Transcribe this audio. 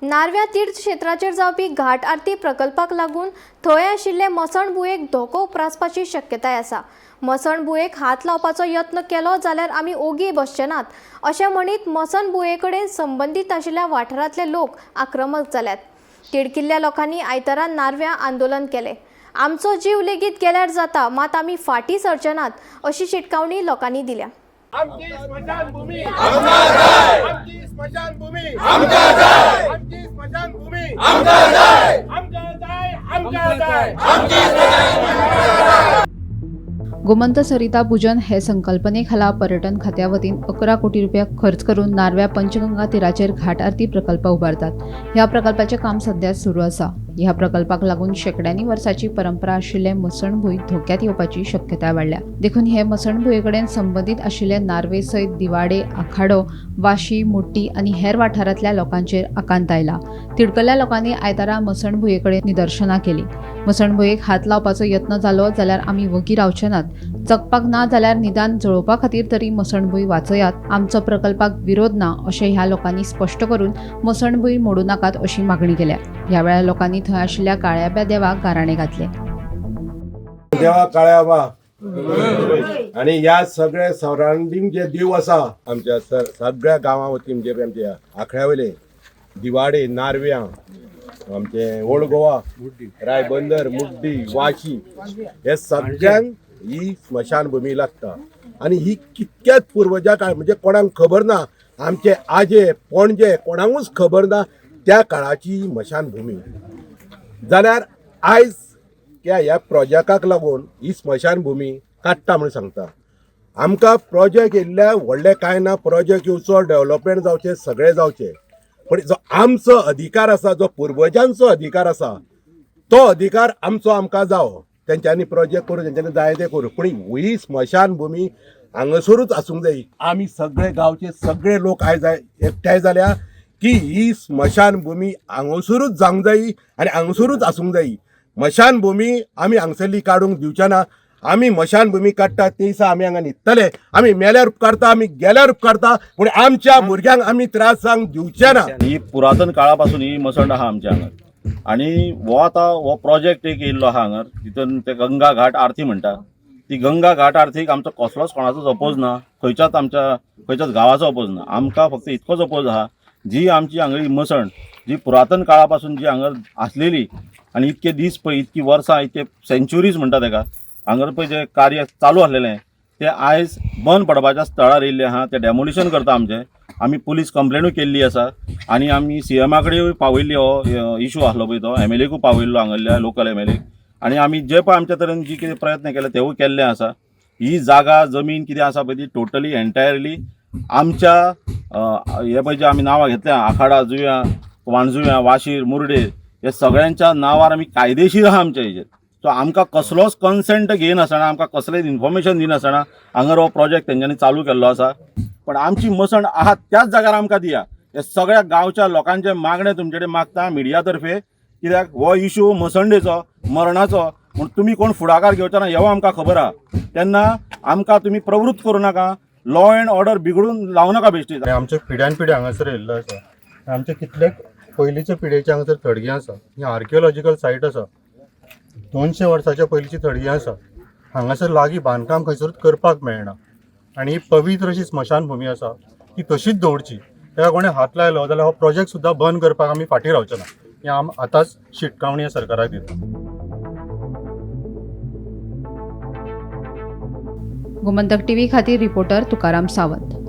नार्व्या तीर्थ क्षेत्राचेर जावपी घाट आरती प्रकल्पाक लागून थंय आशिल्ले मसणभुंयेक धोको उप्रासपाची शक्यताय आसा. मसणभुंयेक हात लावपाचो यत्न केलो जाल्यार आमी ओगी बसचे नात अशें म्हणीत मसणभुंये कडेन संबंदीत आशिल्ल्या वाठारांतले लोक आक्रमक जाल्यात. तिडकिल्ल्या लोकांनी आयतारा नार्व्यां आंदोलन केलें. आमचो जीव लेगीत गेल्यार जाता, मात आमी फाटीं सरचे नात अशी शिटकावणी लोकांनी दिल्या. आमची स्मशानभूमी आमकां जाय, आमची स्मशानभूमी आमकां जाय, आमची स्मशानभूमी आमकां जाय, आमकां जाय, आमकां जाय. गोमंत सरिता पूजन हे संकल्पने खाला पर्यटन खात्या वतीन 11 कोटी रुपया खर्च करून नार्व्या पंचगंगा तिराचेर घाट आरती प्रकल्प उबारतात. ह्या प्रकल्पाचें काम सध्या सुरू आसा. ह्या प्रकल्पाक लागून शेंकड्यांनी वर्साची परंपरा आशिल्ले मसणभूंय धोक्यात येवपाची शक्यताय वाडल्या. देखून हे मसणभुंये कडेन संबंदीत आशिल्ले नार्वे सयत दिवाडे, आखाडो, वाशी, मुट्टी आनी हेर वाठारांतल्या लोकांचेर आकांत आयला. तिडकल्ल्या लोकांनी आयतारा मसणभुंये कडेन निदर्शनां केली. मसणभुंयेक हात लावपाचो यत्न जालो जाल्यार आमी वगी रावचे नात. जगपाक ना जाल्यार निदान जळोवपा खातीर तरी मसणभूंय वाचयात. आमचो प्रकल्पाक विरोध ना अशें ह्या लोकांनी स्पश्ट करून मसणभूंय मोडू नाकात अशी मागणी केल्या. ह्या वेळार लोकांनी थंय आशिल्ल्या काळ्याब्या देवाक गाराणें घातलें. देवा काळ्याबा आणि ह्या सगळे सरावंडींग जे देव आसा आमच्या सगळ्या गांवा वतीन जे आमच्या आखड्या वयले दिवाडे, नार्व्यां, आमचे ओल्ड गोवा, रायबंदर, मुड्डी, वाशी हे सगळ्यांक ही स्मशानभूमी लागता. आनी ही कितक्याच पुर्वजा काळ म्हणजे कोणाक खबर ना, आमचे आजे पणजे कोणाकूच खबर ना त्या काळाची स्मशानभूमी. जाल्यार आयज ह्या प्रोजेक्टाक लागून ही स्मशानभूमी काडटा म्हूण सांगता. आमकां प्रोजेक्ट येयल्ल्या व्हडलें कांय ना, प्रोजेक्ट येवचो, डेवलपमेंट जावचें, सगळें जावचें, पण जो आमचो अधिकार आसा, जो पुर्वजांचो अधिकार आसा, तो अधिकार आमचो आमकां जावो. तेंच्यांनी प्रोजेक्ट करूं, तेंच्यांनी जाय तें करूं, पूण ही स्मशानभूमी हांगासरूच आसूंक जाय. आमी सगळे गांवचे सगळे लोक आयज एकठांय जाल्या की ही स्मशानभूमी हांगासरूच जावंक जाय आनी हांगासरूच आसूंक जाय. स्मशानभूमी आमी हांगसरली काडूंक दिवचे ना. आमी स्मशानभूमी काडटा ते दिसा आमी हांगा न्हिदतले. आमी मेल्यार उपकारता, आमी गेल्यार उपकारता, पूण आमच्या भुरग्यांक आमी त्रास जावंक दिवचे ना. ही पुरातन काळापासून ही मसंड आहा आमच्या हांगार आनी हो आतां हो प्रोजेक्ट एक येयल्लो आहा हांगार, तितून ते गंगा घाट आरती म्हणटा. ती गंगा घाट आरतीक आमचो कसलोच कोणाचोच अपोज ना, खंयच्याच आमच्या खंयच्याच गांवाचो अपोज ना. आमकां फक्त इतकोच अपोज आहा, जी आमची हांगा मसण जी पुरातन काळापासून जी हांगा आसलेली आनी इतके दीस पळय, इतकी वर्सां, इतके सेंच्युरीज म्हणटा तेका, हांगर पळय जें कार्य चालू आसलेलें तें आयज बंद पडपाच्या स्थळार येयल्लें आहा. तें डेमोलिशन करता आमचें. आमी पुलीस कंप्लेनूय केल्ली आसा आनी आमी सीएमा कडेन पावयल्ली. हो इशू आसलो पळय तो एमएलएकूय पावयल्लो, हांगल्ल्या लोकल एमएलए. आनी आमी जे पळय आमच्या तरेन जी कितें प्रयत्न केले तेवूय केल्ले आसा. ही जागा जमीन कितें आसा पळय ती टोटली एंटायरली आमच्या हे पळय जे आमी नांवां घेतल्या, आखाडा, जुव्यां, वाणजुव्यां, वाशीर, मुर्डे, हे सगळ्यांच्या नांवार आमी कायदेशीर आहा आमच्या हेजेर. सो आमकां कसलोच कन्सेंट घेयनासतना, आमकां कसलेंच इन्फॉर्मेशन दिनासतना हांगर हो प्रोजेक्ट तेंच्यांनी चालू केल्लो आसा. पण आमची मसण आहा त्याच जाग्यार आमकां दिया, हे सगळ्या गांवच्या लोकांचें मागणें तुमचे कडेन मागता मिडिया तर्फे. कित्याक हो इशू मसंडेचो मरणाचो म्हूण तुमी कोण फुडाकार घेवचे ना हेवूय आमकां खबर आहा. तेन्ना आमकां तुमी प्रवृत्त करूं नाका, लॉ एंड ऑर्डर बिगडून लावं नाका बेश्टी. आनी आमच्या पिढ्यान पिढी हांगासर येयल्लो आसा. आमचे कितले पयलींच्या पिढयेचे हांगासर थडगीं आसा. ही आर्कियोलॉजिकल सायट आसा. 200 वर्साच्या पयलींची थडगीं आसा. हांगासर लागीं बांदकाम खंयसरूच करपाक मेळना आनी ही पवित्र अशी स्मशानभुमी आसा, ती तशीच दवरची. ताका कोणें हात लायलो जाल्यार हो प्रोजेक्ट सुद्दां बंद करपाक आमी फाटीं रावचे ना, ही आम आतांच शिटकावणी ह्या सरकाराक दिता. गोमंतक टीव्ही खातीर रिपोर्टर तुकाराम सावंत.